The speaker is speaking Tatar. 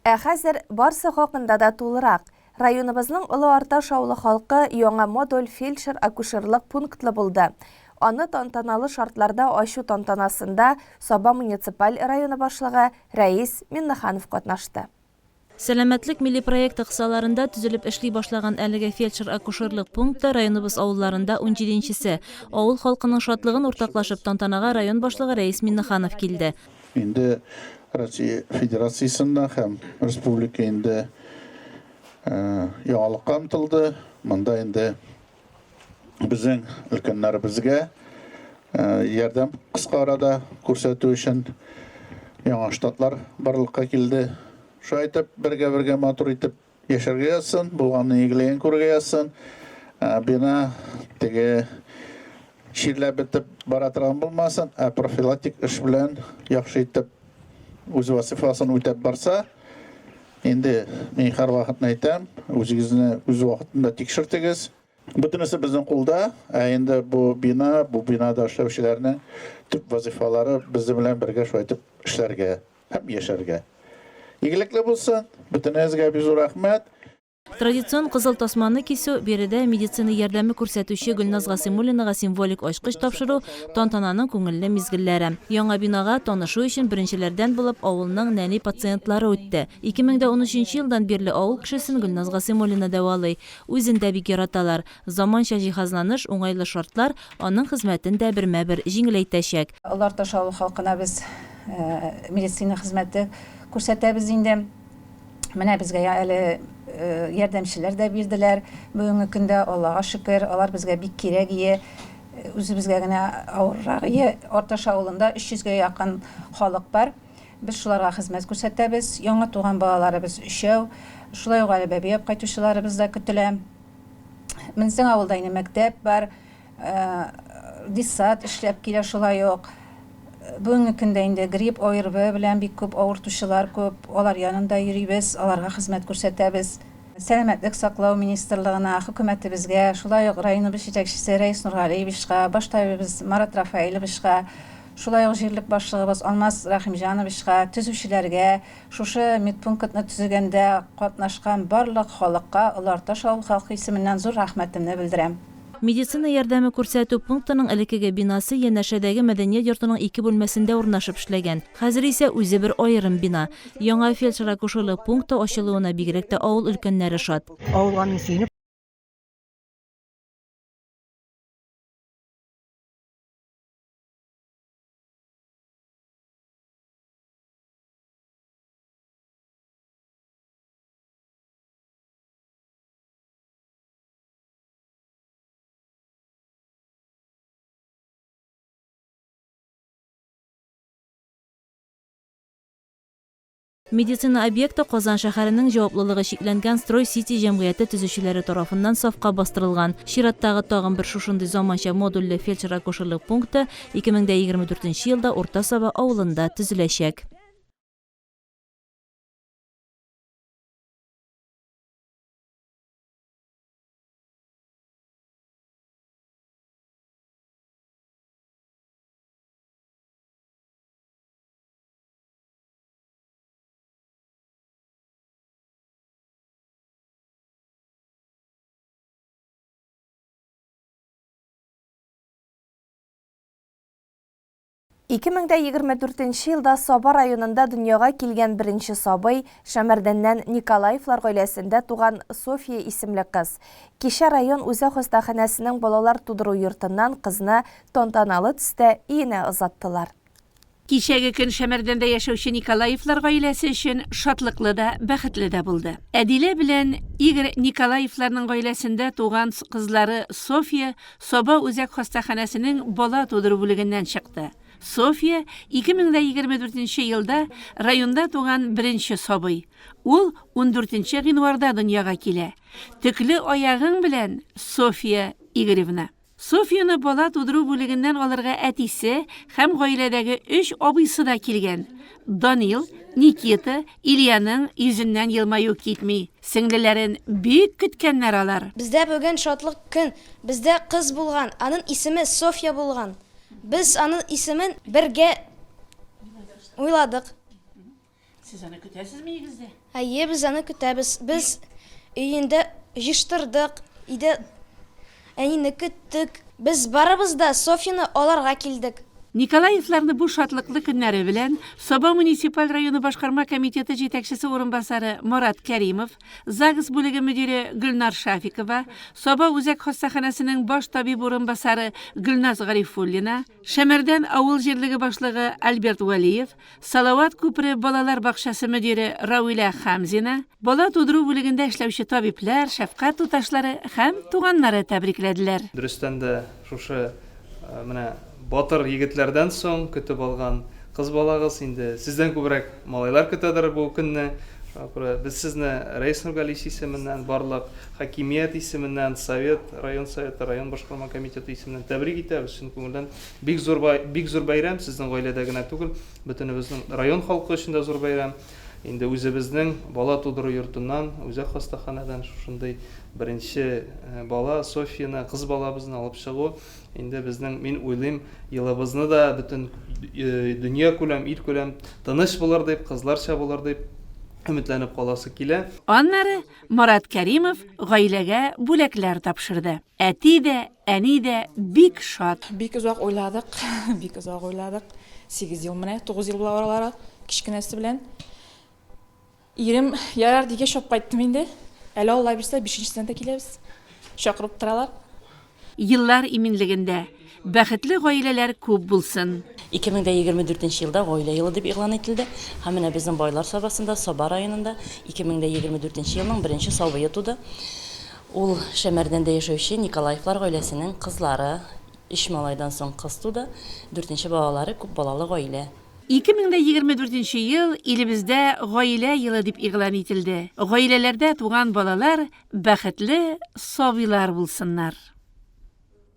Ә хәзер барсы хакында да тулырак. Районыбызның Олы Арташ авылы халкы яңа модуль фельдшер-акушерлык пунктлы булды. Аны тантаналы шартларда ачу тантанасында Саба муниципаль районы башлыгы Рәис Миннеханов катнашты. Сәламәтлек милли проекты кысаларында төзелеп эшли башлаган әлеге фельдшер-акушерлык пункты районыбыз авылларында унҗиденчесе. Авыл халкының шатлыгын уртаклашып, тантанага район башлыгы Рәис Миннеханов килде. Инде Россия Федерациясендә һәм республика инде яңалыкка омтылды. Монда инде безнең өлкәннәребезгә ярдәм кыска арада күрсәтү өчен яңа штатлар барлыкка килде. Шулай итеп, бергә-бергә матур итеп Яшәргә язсын, булганны игелеген күрергә язсын. Бина теге чирләп бетеп бара торган булмасын, ә профилактик эш белән яхшы итеп үз вазифасын үтәп барса, инде мин һәрвакытны әйтәм, үзегезне үз вакытында тикшертегез. Бөтенесе безнең кулда, ә инде бу бина, бу бинада эшләүчеләрнең төп вазифалары безнең белән бергә шулай итеп эшләргә. Һәм яшәргә. Игелекле булсын! Бөтенегезгә бик зур рәхмәт! Традицион кызыл тасманы кисү, биредә медицина ярдәме күрсәтүче Гөлназ Гасыймуллинага символик ачкыч тапшыру, тантананың күңелле мизгелләре. Яңа бинага танышу өчен беренчеләрдән булып авылның нәни пациентлары үтте. 2013 елдан бирле авыл кешесен Гөлназ Гасыймуллина дәвалый. Үзен дә бик яраталар. Заманча җиһазланыш, уңайлы шартлар аның хезмәтен дә бермә-бер җиңеләйтәчәк. Олы Арташ авыл халкына без медицина хезмәте күрсәтәбез инде. Менә безгә әле ярдәмчеләр дә бирделәр. Бүгенге көндә, Аллага шөкер, алар безгә бик кирәк ие. Үзебезгә генә авыррак ие. Арташ авылында 300 гә якын халык бар. Без шуларга хезмәт күрсәтәбез. Яңа туган балаларыбыз өчәү. Шулай ук әле бәби алып кайтучыларыбыз да көтелә. Безнең авылда инде мәктәп бар, детсад эшләп килә шулай ук. Бүгенге көндә инде грипп, ОРВ белән бик күп авыртучылар күп. Алар янында йөрибез, аларга хезмәт күрсәтәбез. Сәламәтлек саклау министрлыгына, хөкүмәтебезгә, шулай ук районыбыз җитәкчесе Рәис Нургалиевичка, баш табибыбыз Марат Рафаэлевичка, шулай ук җирлек башлыгыбыз Алмаз Рәхимҗановичка, төзүчеләргә, Шушы медпунктны төзегәндә катнашкан барлык халыкка Олы Арташ авыл халкы исеменнән зур рәхмәтемне белдерәм. Медицина ярдәме күрсәтү пунктының элеккеге бинасы янәшәдәге мәдәният йортының ике бүлмәсендә урнашып эшләгән. Хәзер исә үзе бер аерым бина. Яңа фельдшер-акушерлык пункты ачылуына бигрәк тә авыл өлкәннәре шат. Авылга мин сөенеп. Медицина объекты Казан шәһәренең җаваплылыгы чикләнгән Строй-Сити җәмгыяте төзүчеләре тарафыннан сафка бастырылган. Чираттагы тагын бер шушындый заманча модульле фельдшер-акушерлык пункты 2024 елда Урта Саба авылында төзеләчәк. 2024 нче елда Саба районында дөньяга килгән беренче сабый, Шәмәрдәннән Николаевлар гаиләсендә туган Софья исемле кыз. Кичә район үзәк хастаханәсенең балалар тудыру йортыннан кызны тантаналы төстә өенә озаттылар. Кичәге көн Шәмәрдәндә яшәүче Николаевлар гаиләсе өчен шатлыклы да, бәхетле дә булды. Әдилә белән Игорь Николаевларның гаиләсендә туган кызлары Софья Саба үзәк хастаханәсенең бала тудыру бүлегеннән чыкты. Софья, 2024 нче елда районда туган беренче сабый. Ул ундүртенче гыйнварда дөньяга килә. Төкле аягың белән, Софья Игоревна! Софьяны бала тудыру бүлегеннән алырга әтисе һәм гаиләдәге өч абыйсы да килгән. Данил, Никита, Ильяның йөзеннән елмаю китми. Сеңлеләрен бик көткәннәр алар. Бездә бүген шатлык көн, бездә кыз булган, анын исеме Софья булган. Без анын исемен бергә уйладык. Сез аны көтәсезме өегездә? Әйе, без аны көтәбез. Без өендә җыштырдык, өйдә әнине көттек. Без барыбыз да Софьяны алырга килдек. Николаевларны бу шатлыклы көннәре белән Саба муниципаль районы башкарма комитеты җитәкчесе урынбасары Марат Кәримов, ЗАГС бүлеге мөдире Гөлнар Шафикова, Саба үзәк хастаханәсенең баш табиб урынбасары Гөлназ Гарифуллина, Шәмәрдән авыл җирлеге башлыгы Альберт Вәлиев, Салават күпере балалар бакчасы мөдире Рауилә Хәмзина, бала тудыру бүлегендә эшләүче табибләр, шәфкать туташлары һәм туганнары тәбрикләделәр. Дөрестән дә, шушы менә батыр егетләрдән соң көтеп алган кыз балагыз, инде сездән күбрәк малайлар көтәдер бу көнне. Шуңа күрә без сезне Рәис Нургалиевич исеменнән, барлык хакимият исеменнән, совет, район советы, район башкарма комитеты исеменнән тәбрик итәбез, чын күңелдән. Бик зур, бик зур бәйрәм, сезнең гаиләдә генә түгел, бөтенебезнең район халкы өчен дә зур бәйрәм. Инде үзебезнең бала тудыру йортыннан, үзәк хастаханәдән шушындый беренче бала, Софьяны, кыз балабызны алып чыгу, инде безнең, мин уйлыйм, елыбызны да бөтен дөнья күләм, ил күләм тыныч булыр дип, кызларча булыр дип өметләнеп каласы килә. Аннары Марат Кәримов гаиләгә бүләкләр тапшырды. Әти дә, әни дә бик шат. Бик озак уйладык, бик озак уйладык. Сигез ел менә, тугыз ел була аралары, кечкенәсе белән. Ирем ярар дигәч алып кайттым инде. Әле Алла бирсә, бишенчесенә дә киләбез. Чакырып торалар. Еллар иминлегендә, бәхетле гаиләләр күп булсын! 2024 нче елда Гаилә елы дип игълан ителде һәм менә безнең Байлар Сабасында, Саба районында 2024 нче елның беренче сабые туды. Ул Шәмәрдәндә яшәүче Николаевлар гаиләсенең кызлары. Өч малайдан соң кыз туды. Дүртенче балалары, күп балалы гаилә. 2024 нче ел илебездә Гаилә елы дип игълан ителде. Гаиләләрдә туган балалар бәхетле сабыйлар булсыннар!